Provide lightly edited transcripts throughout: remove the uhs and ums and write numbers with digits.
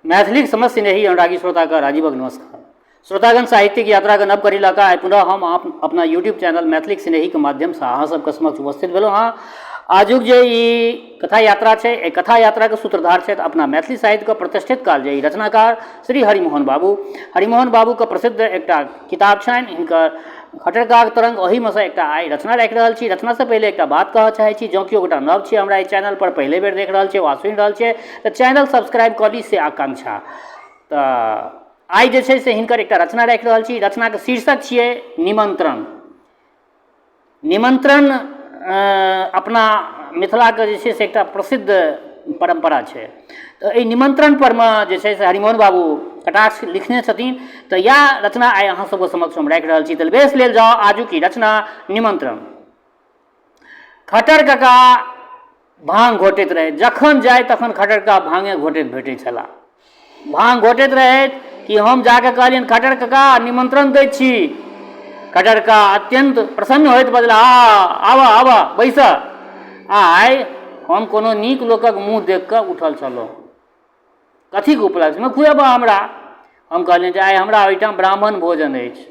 मैथिलीक समस्त स्नेही अनुरागी श्रोताके राजीवक नमस्कार। श्रोतागण, साहित्यिक यात्राके नव कड़ी लऽ कऽ आइ पुनः हम अपना यूट्यूब चैनल मैथिलीक स्नेहीके माध्यमसँ अहाँ सबके समक्ष उपस्थित भेलहुँ हँ। आजुक जे ई कथा यात्रा छै, एहि कथा यात्राके सूत्रधार छथि अपना मैथिली साहित्यके प्रतिष्ठित कालजयी रचनाकार श्री हरिमोहन बाबू। हरिमोहन बाबूके प्रसिद्ध एकटा किताब छनि हिनकर खट्टर काकाक तरंग, ओहिमे सँ एकटा आइ रचना राखि रहल छी। रचनासँ पहिले एकटा बात कहऽ चाहै छी, जँ केओ गोटा नव छियै, हमरा एहि चैनल पर पहिले बेर देख रहल छियै वा सुनि रहल छियै, तऽ चैनल सब्सक्राइब कऽ ली, से आकांक्षा। तऽ आइ जे छै से हिनकर एकटा रचना राखि रहल छी। रचनाके शीर्षक छियै निमन्त्रण। निमन्त्रण अपना मिथिलाके जे छै से एकटा प्रसिद्ध परम्परा छै। तऽ एहि निमन्त्रण परमे जे छै से हरिमोहन बाबू कटाक्ष लिखने छथिन। तऽ इएह रचना आइ अहाँ सबके समक्ष हम राखि रहल छी। तऽ बेस लेल जाउ आजुक ई रचना निमन्त्रण। खट्टर कका भाँग घोटैत रहै, जखन जाइ तखन खट्टर कका भाँगे घोटैत भेटै छलाह। भाँग घोटैत रहथि कि हम जाकऽ कहलियनि, खट्टर कका, निमन्त्रण दै छी। खट्टर कका अत्यन्त प्रसन्न होइत बजलाह, आबऽ आबऽ, बैसऽ। आइ हम कोनो नीक लोकक मुँह देखि कऽ उठल छलहुँ। कथीके उपलक्ष्यमे खुएबऽ हमरा? हम कहलियनि जे आइ हमरा ओहिठाम ब्राह्मण भोजन अछि।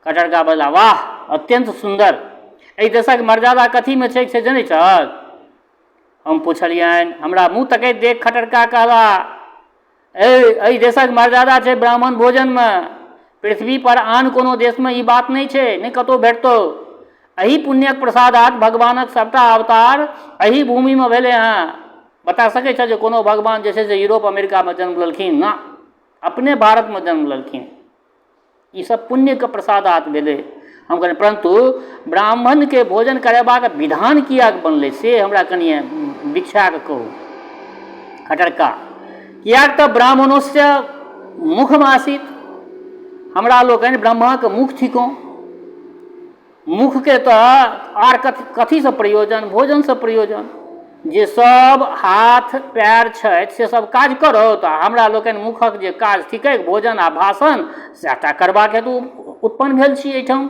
खट्टर कका बजलाह, वाह, अत्यन्त सुन्दर। एहि देशक मर्यादा कथीमे छैक से जनै छहक? हम पुछलियनि। हमरा मुँह तकैत देख खट्टर कका कहला, एहि देशक मर्यादा छै ब्राह्मण भोजनमे। पृथ्वी पर आन कोनो देशमे ई बात नहि छै, नहि कतहु भेटतौ। एहि पुण्यक प्रसादात भगवानक सभटा अवतार एहि भूमिमे भेलै हँ। बता सकै छह जे कोनो भगवान जे छै से यूरोप अमेरिकामे जन्म लेलखिन? ना, अपने भारतमे जन्म लेलखिन। ई सब पुण्यके प्रसादात भेलै। हम कहलियै, परन्तु ब्राह्मणके भोजन करेबाक विधान किएक बनलै से हमरा कनिए बिछा कऽ कहू। खट्टर कका, किएक तऽ ब्राह्मणोस्य मुखम आसीत। हमरा लोकनि ब्रह्माके मुख थिकहुँ। मुखके तऽ आर कथी कथीसँ प्रयोजन? भोजनसँ प्रयोजन। जे सब हाथ पएर छथि से सब काज करौ, तऽ हमरा लोकनि मुखक जे काज थिकै भोजन आ भाषण, सएह करबाक हेतु उत्पन्न भेल छी एहिठाम।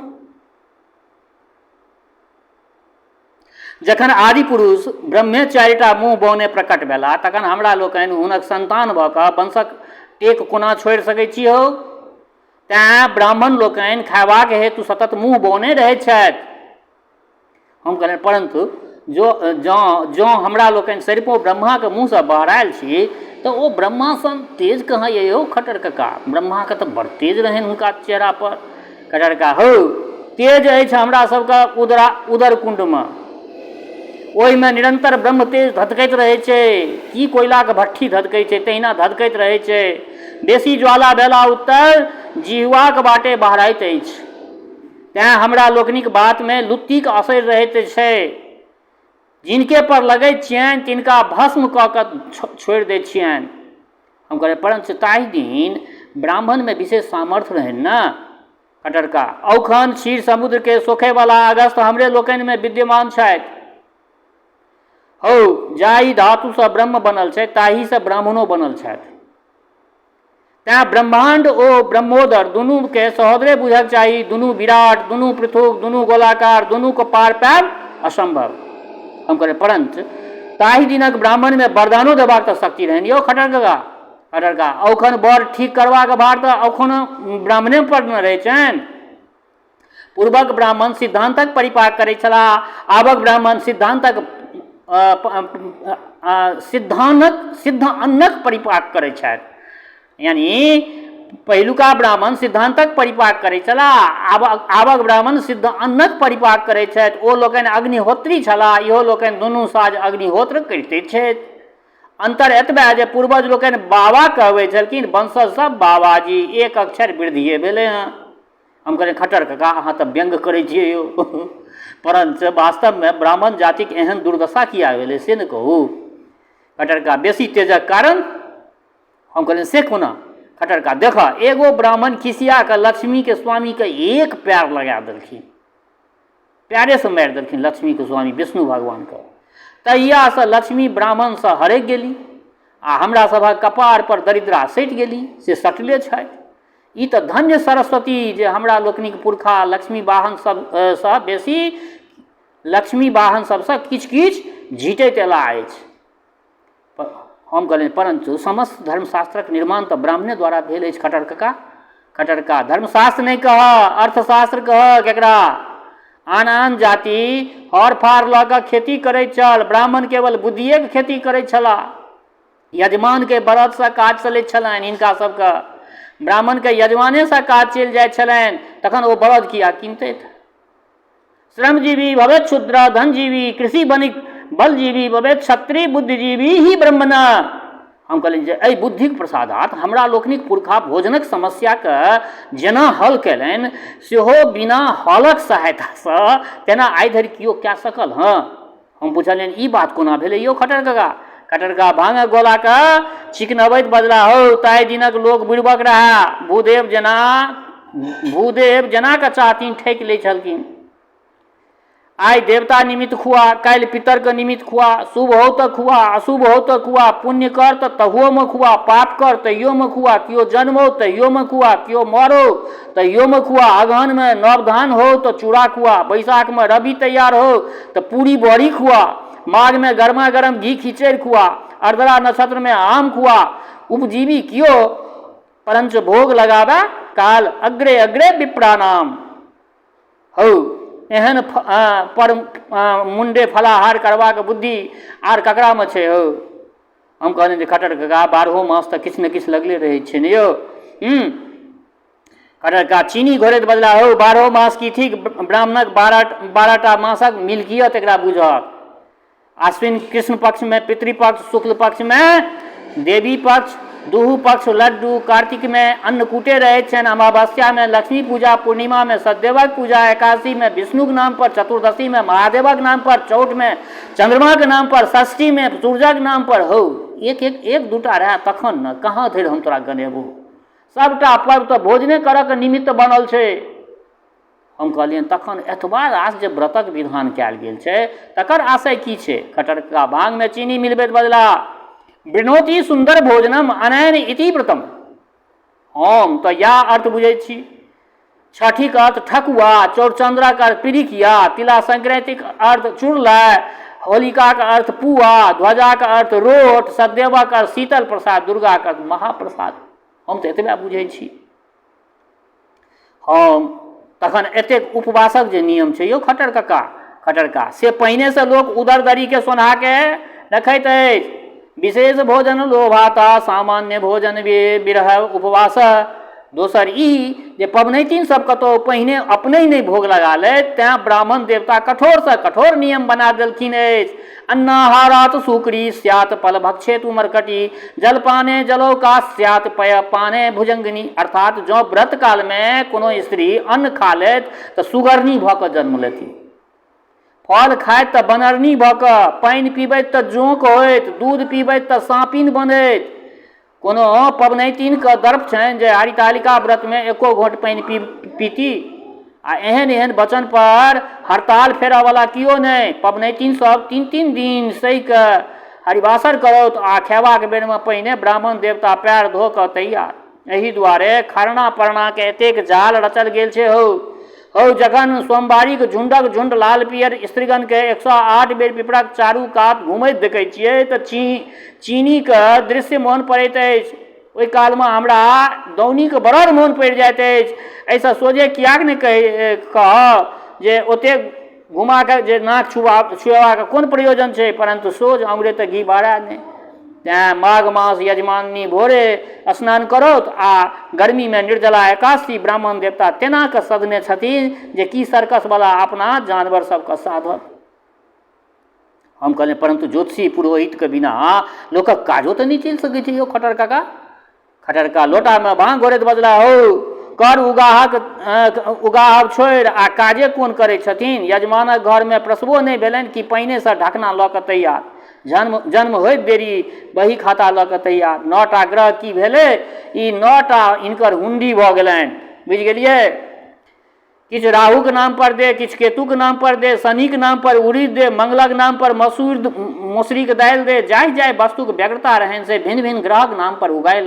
जखन आदि पुरुष ब्रह्मे चारिटा मुँह बौने प्रकट भेला, तखन हमरा लोकनि हुनक सन्तान भऽ कऽ वंशक टेक कोना छोड़ि सकै छी हौ? तैँ ब्राह्मण लोकनि खयबाक हेतु सतत मुँह बौने रहैत छथि। हम कहलियनि, परन्तु जो जँ जँ हमरा लोकनि सरिपों ब्रह्माके मुँहसँ बहरायल छी, तऽ ओ ब्रह्मा सन तेज कहाँ यऽ यौ खट्टर कका? ब्रह्माके तऽ बड़ तेज रहनि हुनका चेहरापर। खट्टर कका, हौ, तेज अछि हमरा सबके उदरा उदर कुण्डमे। ओहिमे निरन्तर ब्रह्म तेज धधकैत रहै छै। की कोयलाके भट्ठी धधकै छै, तहिना धधकैत रहै छै। बेसी ज्वाला भेला उत्तर जिह्वाक बाटे बहराइत अछि। तेँ हमरा लोकनिक बातमे लुत्तीक असरि रहैत छै। जिनके पर लगैत छियनि तिनका भस्म कऽ कऽ छोड़ि दैत छियनि। हम कहलियै, परञ्च ताहि दिन ब्राह्मणमे विशेष सामर्थ्य रहनि ने? खट्टर कका, औखन क्षीर समुद्रके सोखयवला अगस्त हमरे लोकनिमे विद्यमान छथि। हौ, जाहि धातुसँ ब्रह्म बनल छै ताहीसँ ब्राह्मणो बनल छथि। तेँ ब्रह्माण्ड ओ ब्रह्मोदर दुनूकेँ सहोदरे बुझक चाही। दुनू विराट, दुनू पृथुक, दुनू गोलाकार, दुनूक पार पायब असम्भव। हम कहलियै, परञ्च ताहि दिनक ब्राह्मणमे वरदानो देबाक तऽ शक्ति रहनि यौ खट्टर कका? खट्टर कका, औखन वर ठीक करबाक भार तऽ औखनो ब्राह्मणे पर ने रहै छनि। पूर्वक ब्राह्मण सिद्धान्तक परिपाक करैत छलाह, आबक ब्राह्मण सिद्धान्तक सिद्धानक सिद्ध अन्नक परिपाक करैत छथि। यानि पहिलुका ब्राह्मण सिद्धान्तक परिपाक करैत छलाह, आब आबक ब्राह्मण सिद्ध अन्नक परिपाक करैत छथि। ओ लोकनि अग्निहोत्री छलाह, इहो लोकनि दुनू साँझ अग्निहोत्र करिते छथि। अन्तर एतबे जे पूर्वज लोकनि बाबा कहबै छलखिन, वंशज सब बाबाजी, एक अक्षर वृद्धिए भेलै हँ। हम कहलियै, खट्टर कका, अहाँ तऽ व्यङ्ग करै छियै यौ, परञ्च वास्तवमे ब्राह्मण जातिक एहन दुर्दशा किया भेलै से ने कहू। खट्टर कका, बेसी तेजक कारण। हम कहलियै, से कोना? खट्टर कका, देखऽ, एगो ब्राह्मण खिसिया कऽ लक्ष्मीके स्वामीके एक पैर लगा देलखिन, पैरेसँ मारि देलखिन लक्ष्मीके स्वामी विष्णु भगवानके। तहियासँ लक्ष्मी ब्राह्मणसँ हरकि गेली आ हमरा सभक कपार पर दरिद्रा सटि गेली, से सटले छथि। ई तऽ धन्य सरस्वती जे हमरा लोकनिक पुरखा लक्ष्मी वाहन सबसँ बेसी लक्ष्मी वाहन सबसँ किछु किछु झीटैत अयलाह अछि। हम कहलियनि, परन्तु समस्त धर्मशास्त्रक निर्माण तऽ ब्राह्मणे द्वारा भेल अछि खट्टर कका। खट्टर कका, धर्मशास्त्र नहि कहऽ, अर्थशास्त्र कहऽ एकरा। आन आन जाति हर फार लऽ कऽ खेती करैत छल, ब्राह्मण केवल बुद्धिएके खेती करैत छलाह। यजमानके बरदसँ काज चलैत छलनि हिनका सबके, ब्राह्मणके यजमानेसँ काज चलि जाइत छलनि, तखन ओ बरद किया किनतथि? श्रमजीवी भवेत् शूद्र धनजीवी कृषि बनिक बलजीवी भवेत् क्षत्रिय बुद्धिजीवी ही ब्रह्मण। हम कहलियनि जे एहि बुद्धिक प्रसादात हमरा लोकनिक पुरखा भोजनक समस्याके जेना हल कयलनि सेहो बिना हलक सहायतासँ तेना आइ धरि केओ कए सकल हँ? हम पुछलियनि, ई बात कोना भेलै यौ खट्टर काका? खट्टर काका भाँगक गोलाके चिकनबैत बजला, हौ, ताहि दिनक लोक बुड़िबक रहए, भूदेव जेना कऽ चाहथिन ठकि लै छलखिन। आइ देवता निमित्त खुआ, काल्हि पितरके निमित्त खुआ, शुभ हौ तऽ खुआ, अशुभ हौ तऽ खुआ, पुण्य कर तऽ तहुओमे खुआ, पाप कर तहियोमे खुआ, केओ जन्मौ तहियोमे खुआ, केओ मरौ तहियोमे खुआ, अगहनमे नव धान हौ तऽ चूड़ा खुआ, बैसाखमे रबी तैयार हौ तऽ पूरी बड़ी खुआ, माघमे गरमा गरम घी खिचड़ि खुआ, अर्द्रा नक्षत्रमे आम खुआ, उपजीवी कियो परञ्च भोग लगाबए काल अग्रे अग्रे विप्राणाम। हौ, एहन पर मुण्डे फलाहार करबाक बुद्धि आर ककरामे छै हौ? हम कहलियनि जे खट्टर कका, बारहो मास तऽ किछु ने किछु लगले रहै छै ने यौ। खट्टर कका चीनी घोरैत बजला, हौ, बारहो मास की थिक? ब्राह्मणक 12टा मासक मिल्कियत एकरा बुझहक। आश्विन कृष्ण पक्षमे पितृपक्ष, शुक्ल पक्षमे देवी पक्ष, दुहू पक्ष लड्डू, कार्तिकमे अन्नकूटे रहैत छनि, अमावस्यामे लक्ष्मी पूजा, पूर्णिमामे सतदेवक पूजा, एकादशीमे विष्णुक नाम पर, चतुर्दशीमे महादेवक नाम पर, चौठमे चन्द्रमाक नाम पर, षष्ठीमे सूर्यक नाम पर। हौ, एक एक एक दूटा रहए तखन ने, कहाँ धरि हम तोरा गनेबौ? सभटा पर्व तऽ भोजने करऽके निमित्त बनल छै। हम कहलियनि, तखन एतबा रास जे व्रतक विधान कयल गेल छै तकर आशय की छै? खट्टर कका भाँगमे चीनी मिलबैत बजला, वृणोति सुन्दर भोजनम अनैन इति व्रतम। हम तऽ इएह अर्थ बुझै छी। छठिक अर्थ ठकुआ, चौरचन्द्रक अर्थ पिरिकिया, तिला संक्रान्तिक अर्थ चुड़लाइ, होलिकाक अर्थ पुआ, ध्वजाक अर्थ रोट, सदेवक अर्थ शीतल प्रसाद, दुर्गाक अर्थ महाप्रसाद। हम तऽ एतबे बुझै छी। हम, तखन एतेक उपवासक जे नियम छै यौ खट्टर कक्का? खट्टर कक्का, से पहिनेसँ लोक उदरदरीके सोन्हाके रखैत अछि। विशेष भोजन लोभाता सामान्य भोजन विरह उपवास। दोसर ई जे पबनैतिन सब कतौ पहिने अपने नहि भोग लगा लेत, तेँ ब्राह्मण देवता कठोरसँ कठोर नियम बना देलखिन अछि। अन्नाहारात सुकरी स्यात् पल भक्षेतु मरकटी, जलपाने जलौका स्यात् पय पाने भुजंगिनी। अर्थात जँ व्रत कालमे कोनो स्त्री अन्न खा लेत तऽ सुगरनी भऽ कऽ जन्म लेती, फल खाइत तऽ बनरनी भऽ कऽ, पानि पीबैत तऽ जोंक होइत, दूध पीबैत तऽ साँपिन बनैत। कोनो पबनैतिनके दर्प छनि जे हरितालिका व्रतमे एको घोंट पानि पीती? आ एहन एहन वचन पर हड़ताल फेरऽवला केओ नहि। पबनैतिन सब तीन-तीन दिन सहि कऽ हरिवासर करौत आ खयबाक बेरमे पहिने ब्राह्मण देवता पएर धो कऽ तैयार। एहि दुआरे खरना परनाके एतेक जाल रचल गेल छै हौ। हौ, जखन सोमवारीक झुण्डक झुण्ड लाल पीयर स्त्रीगणकेँ 108 बेर पिपरक चारू कात घुमैत देखैत छियै तऽ चीनीक दृश्य मोन पड़ैत अछि। ओहि कालमे हमरा दौनीक बड़द मोन पड़ि जाइत अछि। एहिसँ सोझे किएक नहि कहब जे ओतेक घुमा कऽ जे नाक छुएबाक कोन प्रयोजन छै? परन्तु सोझ आङुरे तऽ घी बहराय नहि। तेँ माघ मास यजमाननी भोरे स्नान करौत आ गर्मीमे निर्जला एकादशी। ब्राह्मण देवता तेना कऽ सजने छथिन जे की सर्कसवला अपना जानवर सबके साधत। हम कहलियनि, परन्तु ज्योतिषी पुरोहितके बिना लोकक काजो तऽ नहि चलि सकै छै यौ खट्टर काका। खट्टर काका लोटामे भाँग घोरैत बजला, हौ, कर उगाहक उगाहब छोड़ि आ काजे कोन करै छथिन? यजमानक घरमे प्रसवो नहि भेलनि कि पहिनेसँ ढकना लऽ कऽ तैयार, जन्म होइत देरी बही खाता लऽ कऽ तैयार। 9टा ग्रह की भेलै? ई 9टा हिनकर हुंडी भऽ गेलनि। बुझि गेलियै? किछु राहुक नाम पर दे, किछु केतुक नाम पर दे, शनिक नाम पर उड़ीद दे, मंगलक नाम पर मसूरीक दालि दे, जाहि जाहि वस्तुक व्यग्रता रहनि से भिन्न भिन्न ग्रहक नाम पर उगाइ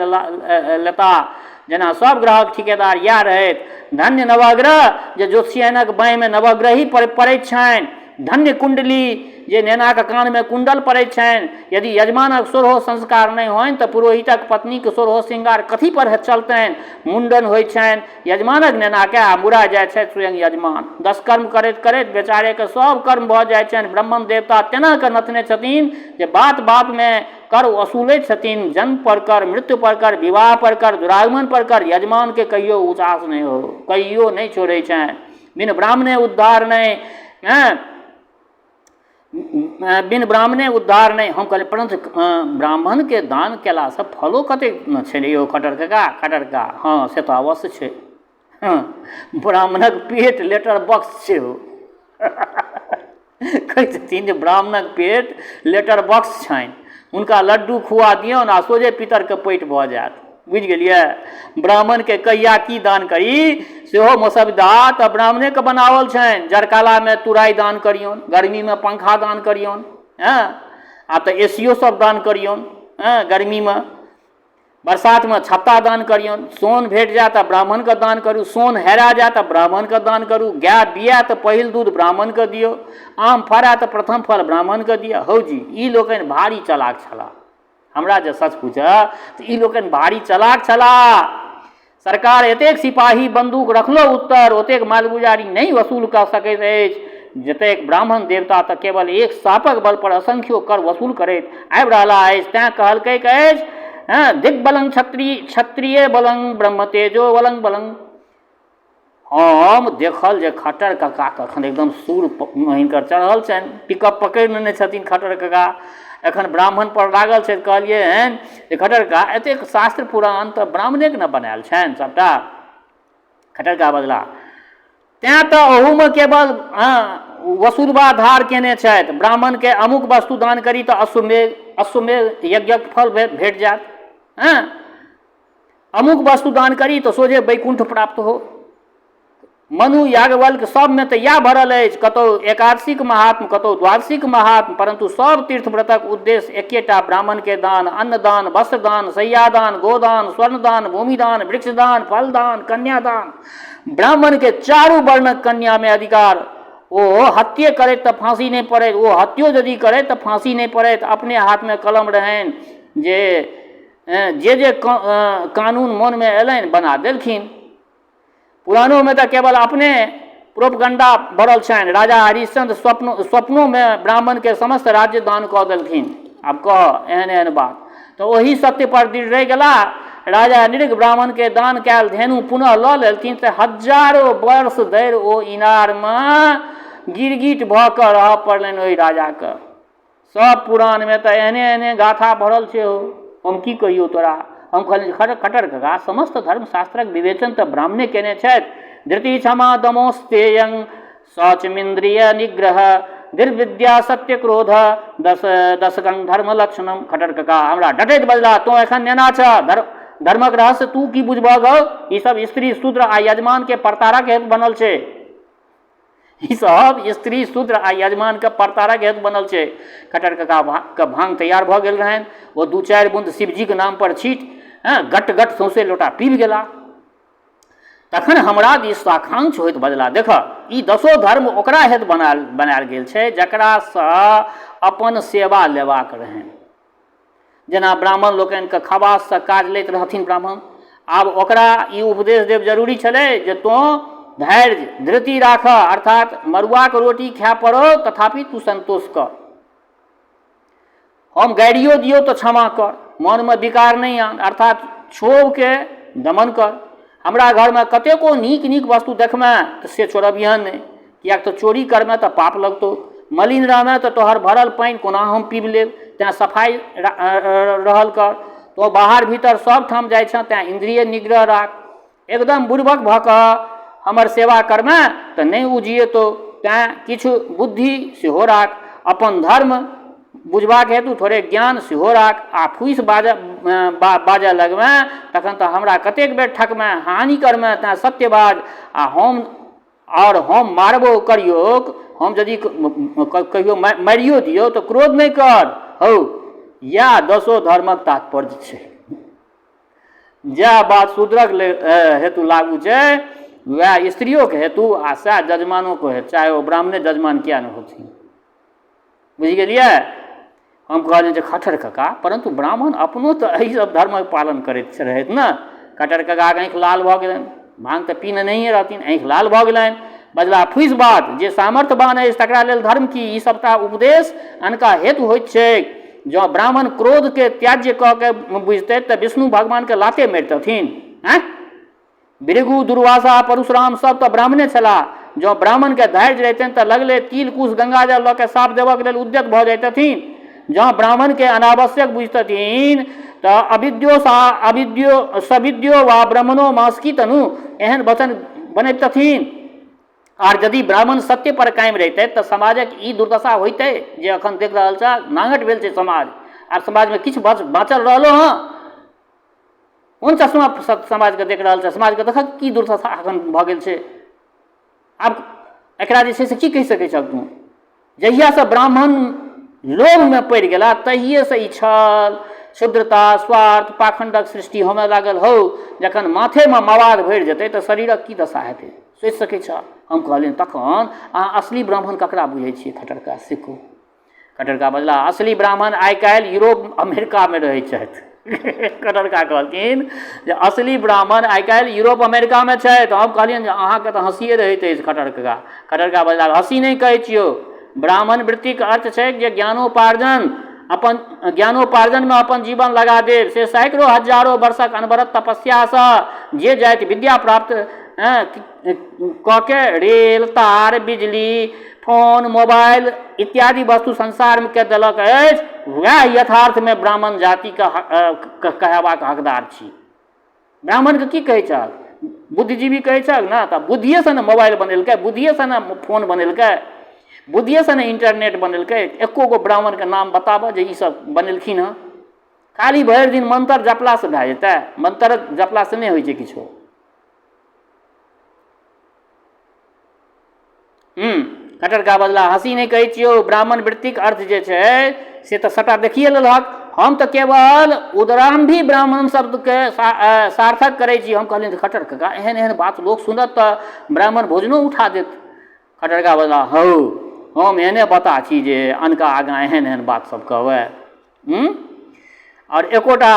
लेता। जेना सब ग्रहक ठिकेदार इएह रहथि। धन्य नवग्रह जे ज्योतिषियानक बाँहिमे नवग्रही पड़ैत छनि। धन्य कुण्डली, जे नेनाके कानमे कुण्डल पड़ैत छनि। यदि यजमानक सोरहो संस्कार नहि होइन तऽ पुरोहितक पत्नीक सोरहो श्रृंगार कथी पर चलतनि? मुण्डन होइ छनि यजमानक नेनाके आ मुड़ा जाइ छथि स्वयं यजमान। दशकर्म करैत करैत बेचारेके सब कर्म भऽ जाइ छनि। ब्राह्मण देवता तेना कऽ नथने छथिन जे बात बातमे कर वसूलैत छथिन। जन्म पर कर, मृत्यु पर कर, विवाह पर कर, दुरागमन पर कर, यजमानके कहियो उचास नहि हो, कहियो नहि छोड़ै छनि। बिन ब्राह्मणे उद्धार नहि, बिन ब्राह्मणे उद्धार नहि। हम कहलियै, परन्तु ब्राह्मणके दान कयलासँ फलो कतेक ने छै यौ खट्टर कका? खट्टर कका, हँ से तऽ अवश्य छै। हँ, ब्राह्मणक पेट लेटर बॉक्स छै। ओ कहै छथिन जे ब्राह्मणक पेट लेटर बॉक्स छनि, हुनका लड्डू खुआ दियौन आ सोझे पितरके पैट भऽ जायत। बुझि गेलियै? ब्राह्मणके कहिया की दान करी सेहो मोसविदा तऽ ब्राह्मणेके बनाओल छनि। जड़कालामे तुराइ दान करियौन, गर्मीमे पंखा दान करियौन, हँ, आब तऽ ए सी ओ सब दान करियौन, हँ, गर्मीमे, बरसातमे छत्ता दान करियौन। सोन भेट जाय तऽ ब्राह्मणके दान करू, सोन हेरा जाय तऽ ब्राह्मणके दान करू, गाय बियाए तऽ पहिल दूध ब्राह्मणके दियौ, आम फड़य तऽ प्रथम फल ब्राह्मणके दिअ। हौ जी, ई लोकनि भारी चलाक छलाह। हमरा जे सच पूछऽ तऽ ई लोकनि भारी चलाक छलाह। सरकार एतेक सिपाही बन्दूक रखलो उत्तर ओतेक मालगुजारी नहि वसूल कऽ सकैत अछि जतेक ब्राह्मण देवता तऽ केवल एक सापक बल पर असंख्यो कर वसूल करैत आबि रहला अछि। तैँ कहलकैक अछि, हँ, दिग्बलं क्षत्रिय क्षत्रिय बलं ब्रह्म तेजो बलं बलं। हम देखल जे खट्टर कका कखन एकदम सुर हिनकर चढ़ल छनि, पिकअप पकड़ि लेने छथिन। खट्टर कका एखन ब्राह्मण पर लागल छथि। कहलियै हन जे खट्टर कका, एतेक शास्त्र पुराण तऽ ब्राह्मणेके ने बनायल छनि सभटा? खट्टर कका बजला, तैँ तऽ ओहूमे केवल वसूलबा धार केने छथि। ब्राह्मणके अमुक वस्तु दान करी तऽ अश्वमेघ अश्वमेघ यज्ञक फल भेट जायत, हँ, अमुक वस्तु दान करी तऽ सोझे वैकुण्ठ प्राप्त हो। मनु याज्ञवल्क्य सबमे तऽ इएह भरल अछि, कतहु एकादशीक महात्म, कतहु द्वादशीक महात्म, परन्तु सब तीर्थ व्रतक उद्देश्य एकेटा, ब्राह्मणके दान, अन्नदान, वस्त्रदान, शय्यादान, गोदान, स्वर्णदान, भूमिदान, वृक्षदान, फलदान, कन्यादान। ब्राह्मणके चारू वर्णक कन्यामे अधिकार। ओ हत्ये करैत तऽ फाँसी नहि पड़ैत, ओ हत्यो यदि करैत तऽ फाँसी नहि पड़ैत। अपने हाथमे कलम रहनि जे जे जे कानून मोनमे अयलनि बना देलखिन। पुराणोमे तऽ केवल अपने प्रोपगंडा भरल छनि। राजा हरिश्चंद्र स्वप्न स्वप्नोमे ब्राह्मणके समस्त राज्य दान कऽ देलखिन। आब कह, एहन एहन बात तऽ ओही सत्यपर दृढ़ रहि गेला। राजा नृग ब्राह्मणके दान कयल धेनु पुनः लऽ लेलखिन तऽ हजारो वर्ष धरि ओ इनारमे गिरगिट भऽ कऽ रहऽ पड़लनि ओहि राजाके। सब पुराणमे तऽ एहने एहने गाथा भरल छै हौ, हम की कहियौ तोरा। हम कहलियै, खर खट्टर कका, समस्त धर्मशास्त्रक विवेचन तऽ ब्राह्मणे केने छथि। धृति क्षमा दमोस्तेयं शौचमिन्द्रिय निग्रह धीर्विद्या सत्य क्रोध दश दशकं धर्म लक्षणम। खट्टर कका हमरा डटैत बजला, तोँ एखन नेना छह, धर्मक रहस्य तू की बुझबह गौ? ई सब स्त्री शूद्र आ यजमान के परतारक हेतु बनल छै। ई सब स्त्री शूद्र आ यजमानके परतारक हेतु बनल छै। खट्टर कका के भांग तैयार भऽ गेल रहनि। ओ दू चारि बूंद शिवजीके नाम पर छीट, हँ, गट गट सौंसे लोटा पीबि गेला। तखन हमरा दिस साकांक्ष होइत बजला, देख, ई दसो धर्म ओकरा हेतु बनायल बनायल गेल छै जकरासँ अपन सेवा लेबाक रहनि। जेना ब्राह्मण लोकनिके खवाससँ काज लैत रहथिन ब्राह्मण, आब ओकरा ई उपदेश देब जरूरी छलै जे तोँ धैर्य धृति राखह, अर्थात मड़ुआके रोटी खाय पड़ौ तथापि तू सन्तोष कर, हम गारियो दियौ तऽ क्षमा कर, मनमे विकार नहि आन, अर्थात क्षोभके दमन कर। हमरा घरमे कतेको नीक नीक वस्तु देखमे तऽ से चोरबिहन नहि, किएक तऽ चोरी करमे तऽ पाप लगतौ। मलिन रहमे तऽ तोहर भरल पानि कोना हम पीबि लेब? तेँ सफाइ रहल कर। तोँ बाहर भीतर सभ ठाम जाइ छँ, तेँ इन्द्रिय निग्रह राख। एकदम बुड़बक भऽ कऽ हमर सेवा करमे तऽ नहि उजिएतौ, तेँ किछु बुद्धि सेहो राख। अपन धर्म बुझबाक हेतु थोड़े ज्ञान सेहो राख। आ फूसि बाजऽ बाजऽ लगमे तखन तऽ हमरा कतेक बेर ठकमे, हानि करमे, तेँ सत्य बाज। आ हम आओर हम मारबो करियौक, हम यदि कहियो मारियो दियौ तऽ क्रोध नहि कर। हौ, इएह दसो धर्मक तात्पर्य छै। जएह बात शूद्रक हेतु लागू छै वएह स्त्रियोके हेतु आ सएह जजमानोके हेतु, चाहे ओ ब्राह्मणे जजमान किए नहि होथिन। बुझि गेलियै? हम कहलियनि जे खट्टर कका, परन्तु ब्राह्मण अपनो तऽ एहि सब धर्मक पालन करैत रहथि ने। खट्टर ककाके आँखि लाल भऽ गेलनि। भाँग तऽ पीने नहिए रहथिन, आँखि लाल भऽ गेलनि। बजलाह, फूसि बात, जे सामर्थ्यवान अछि तकरा लेल धर्म की? ई सभटा उपदेश अनका हेतु होइत छैक। जँ ब्राह्मण क्रोधके त्याज्य कऽ के बुझितथि तऽ विष्णु भगवानके लाते मारितथिन। आँय? भृगु, दुर्वासा, परशुराम सब तऽ ब्राह्मणे छलाह। जँ ब्राह्मणकेँ धैर्य रहितनि तऽ लगले तिल, कुश, गंगाजल लऽ कऽ साप देबऽके लेल उद्यत भऽ जैतथिन। जँ ब्राह्मणकेँ अनावश्यक बुझितथिन तऽ अविद्यो सा अविद्यो सविद्यो वा ब्राह्मणो मासकी तनु एहन वचन बनबितथिन। आर यदि ब्राह्मण सत्य पर कायम रहितथि तऽ समाजक ई दुर्दशा होइतै जे अखन देख रहल छह, नांगट भेल छै समाज। आब समाजमे किछु बाँचल रहलो हँ? कोन चश्मा समाजके देख रहल छै? समाजके देखक की दुर्दशा एखन भऽ गेल छै। आब एकरा जे छै से की कहि सकै छहक तू? जहियासँ ब्राह्मण लोभमे पड़ि गेला तहिएसँ ई छल, क्षुद्रता, स्वार्थ, पाखण्डक सृष्टि होमय लागल। हौ, जखन माथेमे मवाद भरि जेतै तऽ शरीरक की दशा हेतै, सोचि सकै छह। हम कहलियनि, तखन अहाँ असली ब्राह्मण ककरा बुझै छियै खट्टर कका, से कहू। कटरका बजला, असली ब्राह्मण आइ काल्हि यूरोप अमेरिकामे रहै छथि। कटरका कहलखिन जे असली ब्राह्मण आइ काल्हि यूरोप अमेरिकामे छथि। हम कहलियनि जे अहाँके तऽ हँसिए रहैत अछि खटर कका। खटरका बजला, हँसी नहि कहै छियौ, ब्राह्मण वृत्तिके अर्थ छैक जे ज्ञानोपार्जन, अपन ज्ञानोपार्जनमे अपन जीवन लगा देब, से सैकड़ो हजारो वर्षक अनवरत तपस्यासँ जे जाति विद्या प्राप्त कऽ के रेल, तार, बिजली, फोन, मोबाइल इत्यादि वस्तु संसारके देलक अछि, वएह यथार्थमे ब्राह्मण जातिके कहेबाक हकदार छी। ब्राह्मणके की कहै छहक? बुद्धिजीवी कहै छहक ने, तऽ बुद्धिएसँ ने मोबाइल बनेलकै, बुद्धिएसँ ने फोन बनेलकै, बुद्धिएसँ ने इन्टरनेट बनेलकै। एको गो ब्राह्मणके नाम बताबऽ जे ई सब बनेलखिन हँ। खाली भरि दिन मन्त्र जपलासँ भए जेतै? मन्त्र जपलासँ नहि होइ छै किछो। खटरका बजला, हँसी नहि कहै छियौ, ब्राह्मण वृत्तिक अर्थ जे छै से तऽ सभटा देखिए लेलहक। हम तऽ केवल उदराम्भी ब्राह्मण शब्दके सार्थक करै छी। हम कहलियनि, खट्टर कका, एहन एहन बात लोक सुनत तऽ ब्राह्मण भोजनो उठा देत। खटरका बजला, हौ, हम एहने बता छी जे अनका आगाँ एहन एहन बात सब कहबै? आओर एकोटा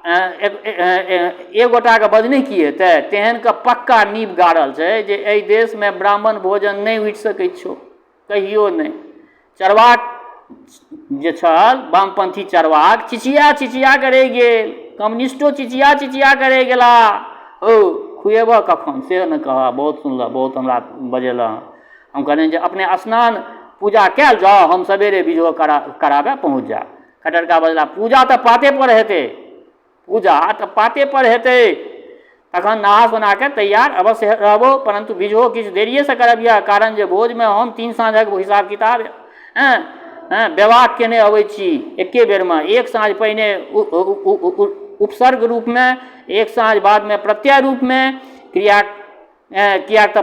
एक गोटाके बजने की हेतै? तेहनके पक्का नींव गाड़ल छै जे एहि देशमे ब्राह्मण भोजन नहि उठि सकै छौ, कहियो नहि। चरवाक जे छल, वामपन्थी चरवाक चिचिया चिचिया कऽ रहि गेल, कम्युनिस्टो चिचिया चिचिया कऽ रहि गेला। हौ, खुएबह कखन से ने कहऽ, बहुत सुनलह, बहुत हमरा बजेलह। हम कहलियनि जे अपने स्नान पूजा कयल जाउ, हम सवेरे विजो कराबय पहुँच जायब। खटरका बजला, पूजा तऽ पाते पर हेतै, पूजा तऽ पाते पर हेतै, तखन नहा सोना कऽ तैयार अवश्य रहबो, परन्तु बिजहो किछु देरिएसँ करबिह, कारण जे भोजमे हम तीन साँझक हिसाब किताब हँ हँ बेवाक केने अबै छी। एके बेरमे एक साँझ पहिने उपसर्ग रूपमे, एक साँझ बादमे प्रत्यय रूपमे क्रिया, किएक तऽ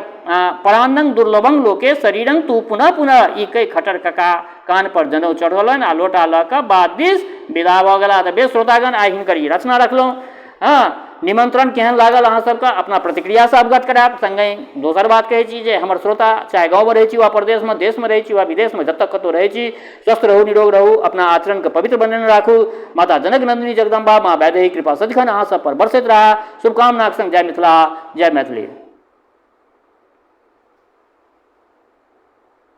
परान्नं दुर्लभं लोके शरीरं तु पुनः पुनः। ई कहि खटर कका कान पर जनउ चढ़ौलनि आ लोटा लऽ कऽ बाध दिस विदा भऽ गेलाह। तऽ बेस श्रोतागण, आइ हिनकर ई रचना रखलहुँ हँ। निमंत्रण केहन लागल अहाँ सबके अपना प्रतिक्रियासँ अवगत करायब। संगहि दोसर बात कहै छी जे हमर श्रोता चाहे गाँवमे रहै छी वा परदेशमे, देशमे रहै छी वा विदेशमे, जतऽ कतहु रहै छी, स्वस्थ रहू, निरोग रहू, अपना आचरणके पवित्र बनेने राखू। माता जनक नन्दिनी जगदम्बा माँ वैदेही कृपा सदिखन अहाँ सब पर बरसैत रहए। शुभकामनाक संग जय मिथिला, जय मैथिली।